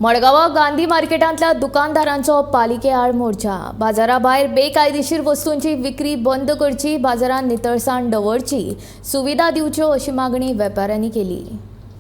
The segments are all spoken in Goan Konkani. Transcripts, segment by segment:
मडगांवां गांधी मार्केटांतल्या दुकानदारांचो पालिके आड मोर्चा. बाजारा भायर बेकायदेशीर वस्तूंची विक्री बंद करची, बाजारांत नितळसाण दवरची, सुविधा दिवच्यो अशी मागणी वेपाऱ्यांनी केली.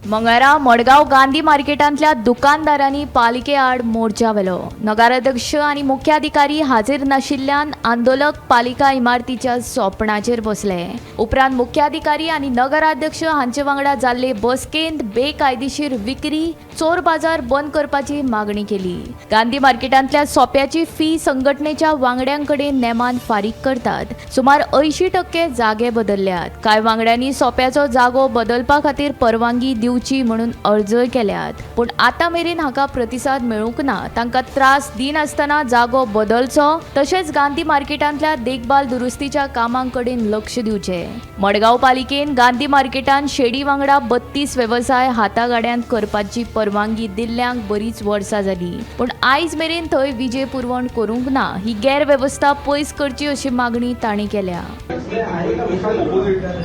मंगळारा मडगांव गांधी मार्केटांतल्या दुकानदारांनी पालिके आड मोर्चा व्हेलो. नगराध्यक्ष आनी मुख्याधिकारी हाजीर नाशिल्ल्यान आंदोलक पालिका इमारतीच्या सोपणाचेर बसले. उपरांत मुख्याधिकारी आनी नगराध्यक्ष हांचे वांगडा जाल्ले बसकेंत बेकायदेशीर विक्री, चोर बाजार बंद करपाची मागणी केली. गांधी मार्केटांतल्या सोप्याची फी संघटनेच्या वांगड्यांकडेन नेमान फारीक करतात. सुमार 80% जागे बदलल्यात. कांय वांगड्यांनी सोप्याचो जागो बदलपा खातीर परवानगी दिवची म्हणून अर्जय केल्यात, पूण आतां मेरेन हाका प्रतिसाद मेळूंक ना. तांकां त्रास दिनासतना जागो बदलचो, तशेंच गांधी मार्केटांतल्या देखभाल दुरुस्तीच्या कामांकडेन लक्ष दिवचें. मडगांव पालिकेन गांधी मार्केटान शेडी वांगडा 32 वेवसाय हातागाड्यांत करपाची परवानगी दिल्ल्यांक बरीच वर्सां जाली, पूण आयज मेरेन थंय विजे पुरवण करूंक ना. ही गैरवेवस्था पयस करची अशी मागणी तांणी केल्या.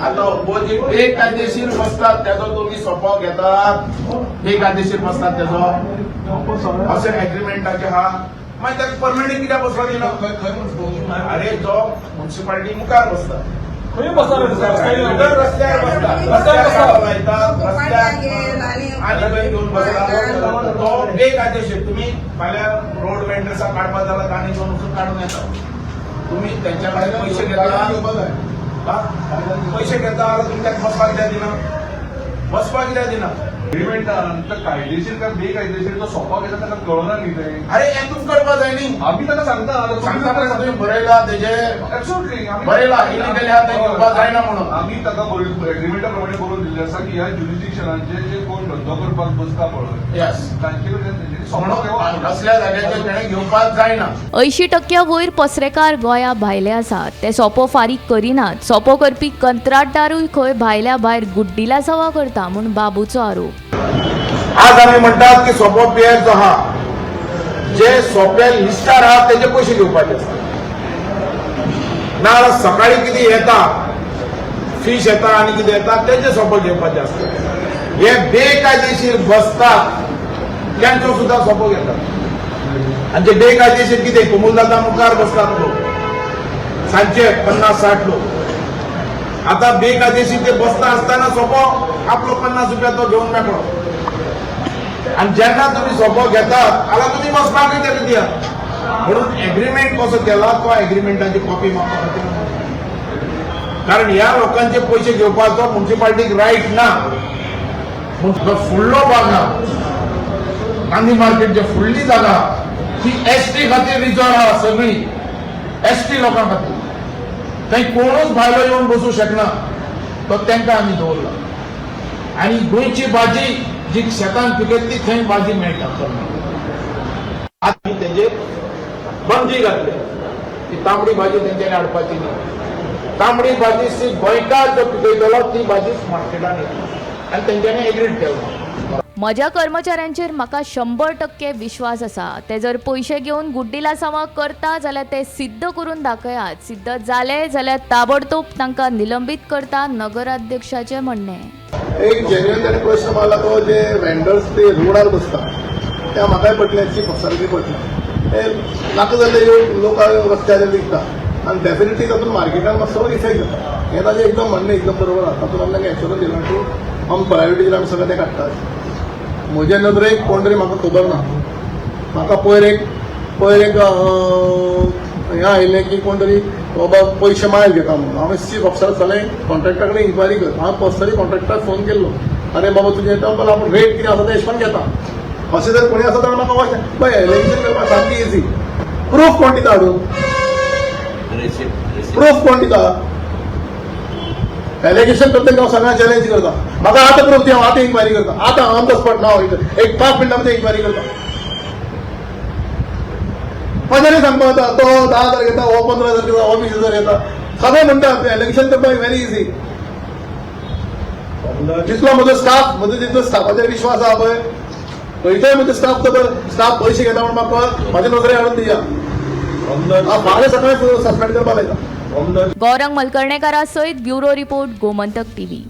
आता ओपोजिट बेकायदेशीर बसतात त्याचो तुम्ही सोपो घेतात, बेकायदेशीर बसतात त्याचो अशें एग्रीमेंटाचे हा, मागीर ताका परमनंट कित्याक बसपा दिना? अरे, तो म्युन्सिपाल्टी मुखार बसता. खंय बसता? बिगर रस्त्यार बसता, रस्त्यार गाडो लायता, रस्त्यार आनी खंय घेवन बसता. तो बेकायदेशीर. तुम्ही फाल्यां रोड वेंडर्साक काडपा जाल्यार तांणी घेवन वचून काडून येता. तुम्ही त्यांच्या कडेन पयशे घेता हा? पयशे घेता जाल्यार तुमी ताका बसपाक कित्याक दिना? बसपाक कित्याक दिना? एग्रीमेंटान तर कायदेशीर काय बेकायदेशीर तो सोपा घेता, ताका कळना न्ही तें. अरे, हें तुमकां कळपा जाय न्ही. आमी ताका सांगता आतां. सांगता पण तुमी बरयला तेजे. एब्सोल्युटली. बरयला, इलिगली आहा तें घेवपाक जायना म्हणून. आमी ताका एग्रीमेंटा प्रमाणे बरोवन दिल्लें आसा की ह्या ज्युरिस्डिक्शनाचे जे कोण धंदो करपाक बसता पळय, तांचे कडल्यान तेंच्यांनी सोपो म्हणून घेवप. असल्या जाग्याचेर तेणें घेवपाक जायना. 80% वयर पसरेकार गोंया भायले आसात. ते सोपो फारीक करिनात. सोपो करपी कंत्राटदारूय खंय भायल्या भायर गुड्डिलासांवां करता म्हूण बाबूचो आरोप. आज आमी म्हणटात की सोपो पेयर जो आहा, जे सोपे लिस्टार आहा तेजे पयशे घेवपाचे आसता. नाजाल्यार सकाळी कितें येता, फीश येता आनी कितें येता, तेजे सोपो घेवपाचे आसता. हे बेकायदेशीर बसतात त्यांचो सुद्धा सोपो घेतात. आनी जे बेकायदेशीर कितें कोमुलदादा मुखार बसतात लोक, सांजचे 50-60 लोक. आता बेकायदेशीर ते बसता आसतना सोपो आपलो 50 रुपया तो घेवन मेकळो. आणि जेन्ना तुम्ही सोपो घेतात जाल्यार तुमी बसपाक ताका दियात म्हणून एग्रीमेंट कसो केला, तो एग्रीमेंटाची कॉपी मागपा खातीर. कारण ह्या लोकांचे पयशे घेवपाचो म्युन्सिपाल्टीक रायट ना. पूण जो फुडलो भाग आहा, गांधी मार्केट, जे फुडली जागा आहा, ती एसटी खातीर रिजर्व आहा. सगळी एसटी लोकां खातीर. थंय कोणूच भायलो येवन बसूं शकना. तो तांकां आमी दवरला. आणि गोंयची भाजी जी शेतान पिकयतली, थंय भाजी मेळटा. आतां तेजेर बंदी घातली ती तांबडी भाजी तेंच्यांनी हाडपाची न्ही. तांबडी भाजी सी गोंयकार जो पिकयतलो ती भाजीच मार्केटान येतली आनी तेंच्यांनी एग्रीड केलो. म्हज्या कर्मचाऱ्यांचेर म्हाका 100% विश्वास आसा. ते जर पयशे घेवन गुड्डिलासांवां करता जाल्यार ते सिद्ध करून दाखयात. सिद्ध जाले जाल्यार ताबडतोब तांकां निलंबीत करता, नगराध्यक्षाचें म्हणणें. एक जेन्युअन ताणें प्रश्न मारला. तो जे वेंडर्स ते रोडार बसता त्या म्हाकाय पटलें, चीफ ऑफिसराकूय पटलें. ते नाका जाल्ले लोक रस्त्याचेर विकता आनी डेफिनेटली तातूंत मार्केटान मातसो इफेक्ट जाता. हें ताजें एकदम म्हणणें एकदम बरोबर आसा. तातूंत आमी तांकां एश्योरन्स दिलां की आमी प्रायोरिटीचेर आमी सगळें तें काडटात. म्हजे नदरेक कोण तरी, म्हाका खबर ना, म्हाका पयर एक हें आयिल्लें की कोण तरी बाबा पयशे मायल घेता म्हणून. हांवें चीफ ऑफिसर सगळें कॉन्ट्रॅक्टा कडेन इन्क्वायरी कर. हांवें पर्सनली कॉन्ट्रॅक्टराक फोन केल्लो, अरे बाबा, तुजें येता पण आपूण रेट कितें आसा ते हिशोबान घेता. अशें जर कोणी आसा जाल्यार म्हाका वचें पळय. एलिगेशन करपाक सामकी इजी. प्रूफ कोण दिता हाडून? प्रूफ कोण दिता? एलिगेशन करता हांव सगळ्यांक चॅलेंज करता. म्हाका आतां प्रूफ दी. हांव आतां इन्क्वायरी करता, आतां ऑन the spot. नाव एक 5 मिनटां भितर इन्क्वायरी करता. म्हाज्यानी सांगपाक जाता, तो 10,000 घेता, हो 15,000 घेता, हो 20,000 घेता. सगळे म्हणटा एलिगेशन करपाक व्हेरी इझी. जितलो म्हजो स्टाफ, म्हजो जितलो स्टाफाचेर विश्वास आहा पळय, खंयचोय म्हजो स्टाफ, तो स्टाफ पयशे घेता म्हूण म्हाका म्हाज्या नजरे हाडून दिया. हांव फाल्यां सकाळी सस्पेंड करपाक लायता. गौरंग मलकर्णेकारा सयत ब्युरो रिपोर्ट, गोमंतक टीव्ही.